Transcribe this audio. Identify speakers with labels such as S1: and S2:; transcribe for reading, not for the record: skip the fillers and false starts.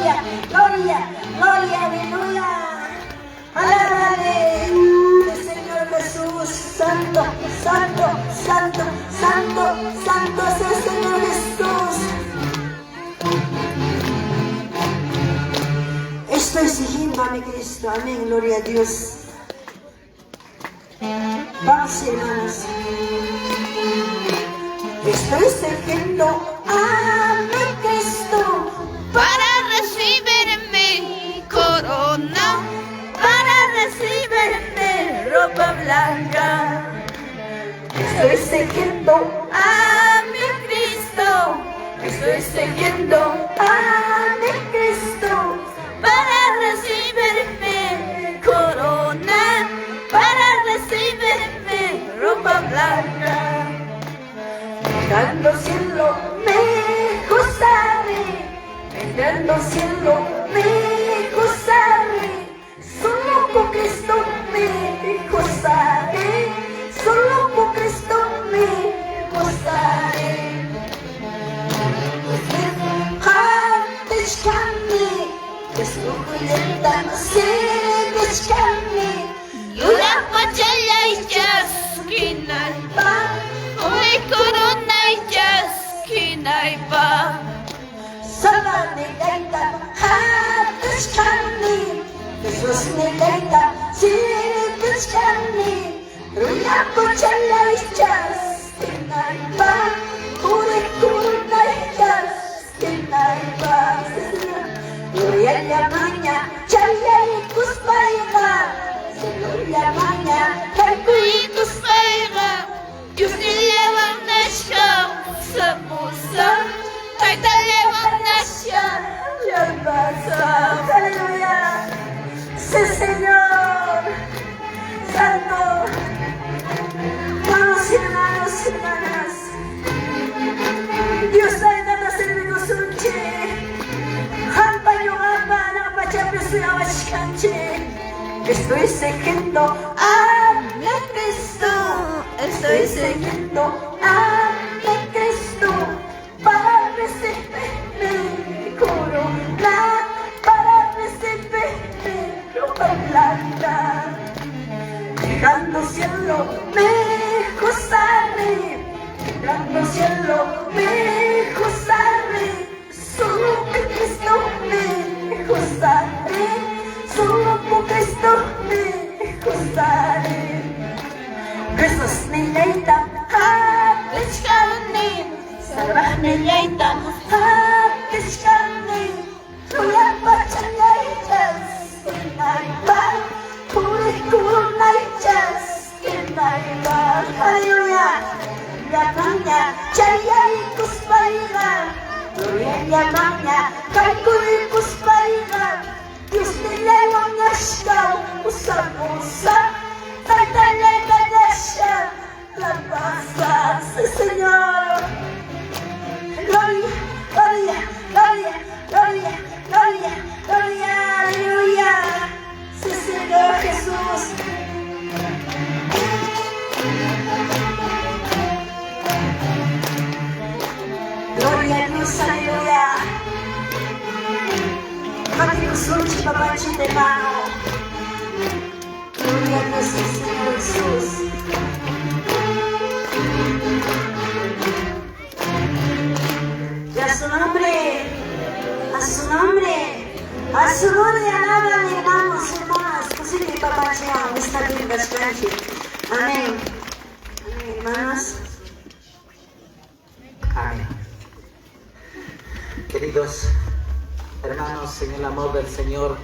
S1: Gloria, gloria, gloria, aleluya. Alábale, Señor Jesús, santo, santo, santo, santo, santo es el Señor Jesús. Estoy siguiendo a mi Cristo. Amén, gloria a Dios. Vamos, hermanos. Estoy siguiendo a mi Cristo
S2: para recibir mi corona,
S1: para recibir mi ropa blanca. Estoy siguiendo
S2: a mi Cristo.
S1: Estoy siguiendo a mi Cristo
S2: para recibir mi corona, para recibir mi ropa blanca.
S1: Dejando cielo me gozaré, dejando cielo me gozaré, solo con Cristo me gozaré, solo con Cristo me gozaré. Qatichkani, Jesucristo siguichkani,
S2: Yuraq p'achallay chaskinaypaq, quri coronay chaskinaypaq.
S1: Salvaqnillayta qatichkani, Jesusnillayta siguichkani, Yuraq p'achallay chaskinaypaq, quri coronay chaskinaypaq. Gloriallamanña chayaykuspayqa, Señorllamanña
S2: Kuykuspayqa, Diosnillaywan kawsapusaq, Taytallaywan
S1: kawsapusaq. Aleluya. Sí, Señor. Santo. Vamos, hermanos, hermanas. Dios Taytata servikusunchik. Qampa ñuqapa hanaq pachapi suyawachkanchik. Estoy siguiendo a mi Cristo. Estoy siguiendo a mi Cristo para recibir mi corona, para recibir mi ropa blanca. Dejando cielo me gozaré, dejando cielo me gozaré, solo con Cristo me gozaré, solo con Cristo me gozaré. Jesusnillayta qatichkani, Salvaqnillayta qatichkani, Yuraq p'achallay chaskinaypaq, quri coronay chaskinaypaq. Aleluya. Llamanña chayaykuspayqa, Gloriallamanña kaykuykuspayqa, Diosnillaywan kawsapusaq, Taytallayta alabasaq. Sí, Señor. Gloria, gloria, gloria, gloria, gloria, gloria, aleluya. Sí, Señor Jesús. Gloria a Dios, aleluya. Qatikusunchik papanchik hermano. Gloria a Dios, sí, Señor Jesús. Y a su nombre, a su nombre, a su nombre alaban, hermanos, hermanas. Posible papanchik, está bien, bastante. Amén. Amén, hermanos.
S3: Amén. Queridos hermanos, en el amor del Señor,